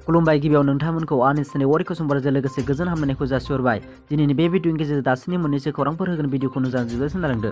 खुलुमबाय गिबियाव नोंथांमोनखौ आंनि चेनेल वारि कुसुमबारजों लोगोसे गोजोन हामलायनायखौ जासिहरबाय। दिनैनि बे भिडिअनि गेजेरजों दासिमनि मोननैसो खौरांफोर होगोन भिडिअखौ जोबोद खोनालांदो।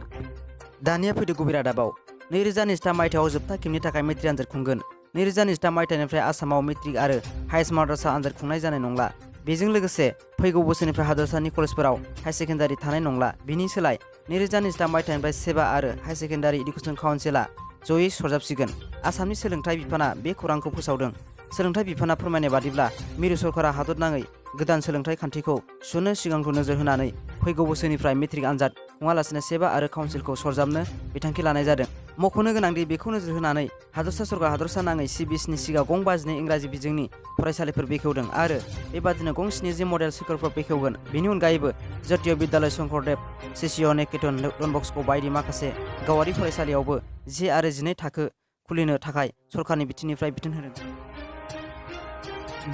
दानिया फैदो गुबै रादाबाव 2023 मायथाइयाव जोबथा खेबनि थाखाय मेट्रिक आनजाद खुंगोन। 2023 मायथाइनिफ्राय आसामाव मेट्रिक आरो हायार माद्रासा आनजाद खुंनाय जानाय नंला। बेजों लोगोसे फैगौ बोसोरनिफ्राय हादरसानि कलेजफोराव हाई सेकेन्डारि थानाय नंला। बिनि सोलाय 2023 मायथाइनिफ्राय सेबा आरो हाई सेकेन्डारि इडुकेसन काउन्सिलआ जयै सरजाबसिगोन। आसामनि सोलोंथाइ बिफाना बे खौरांखौ फोसावदों। सोलोंथाइ बिफाना फोरमायनाय बादिब्ला मिरु सरकारा हादरनाङै गोदान सोलोंथाइ खान्थिखौ सुनो सिगांखौ नोजोर होनानै फैगौ बोसोरनिफ्राय मेट्रिक आनजाद खुङालासिनो सेबा आरो काउन्सिलखौ सरजाबनो बिथांखि लानाय जादों। मख'नो गोनांदि बेखौ नोजोर होनानै हादरसा सरकार हादरसा नाङै CBSEनि सिगाङाव गं 52 इंराजि बिजोंनि फरायसालिफोर बेखेवदों आरो बेबादिनो गं 70 मडेल स्कुलफोर बेखेवगोन। बेनि अनगायैबो जातीय बिद्यालय शंकरदेव शिशु निकेतन डन बस्क' बायदि माखासे गावारि फरायसालियावबो 10 आरो 12 थाखो खुलिनो थाखाय सरकारनि बिथिंनिफ्राय बिथोन होदों।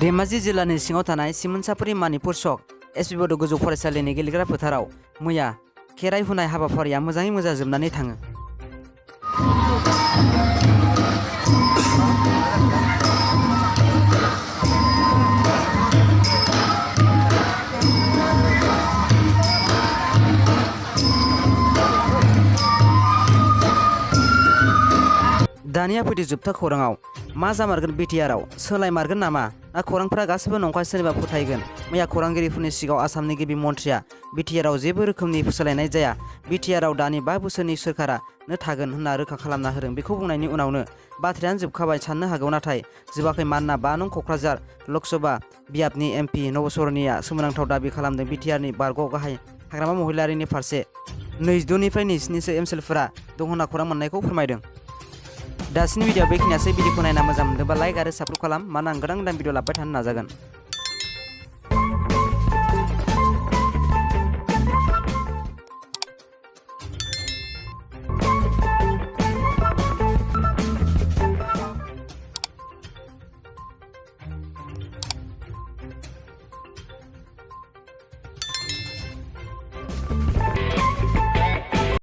धेमाजि जिल्लानि सिङाव थानाय सिमोनसापुरि मानिपुर चक SP बड' गोजौ फरायसालिनि गेलेग्रा फोथाराव मैया खेराइ होनाय हाबाफारिया मोजाङै मोजां जोबनानै थाङो। दानिया फैदो जोबथा खौराङाव मा जामारगोन BTRआव सोलायमारगोन नामा ना खौरांफोरा गासिबो नंखाय सोरनिबा फोथायगोन। मैया खौरांगिरिफोरनि सिगाङाव आसामनि गिबि मन्थ्रिया BTRआव जेबो रोखोमनि सोलायनाय जाया, BTRआव दानि 5 बोसोरनि सोरखारानो थागोन होनना रोखा खालामना होदों। बेखौ बुंनायनि उनावनो बाथ्रायानो जोबखाबाय साननो हागौ, नाथाय जोबाखै। मानोना 5 नं क'क्राझार लकसभा बियाबनि MP नब'सरनिया सोमोनांथाव दाबि खालामदों। BTRनि बारग' गाहाय हाग्रामा महिलारिनि फारसे 22 निफ्राय 27सो ओनसोलफोरा दं होनना खौरां मोननायखौ फोरमायदों। दासिमनि भिडिअ बेखिनियासै। भिडिअखौ नायना मोजां मोनदोंबा लाइक आरो साबस्क्राइब खालाम, मानोना आं गोदान भिडिअ लाबोबाय थानो नाजागोन।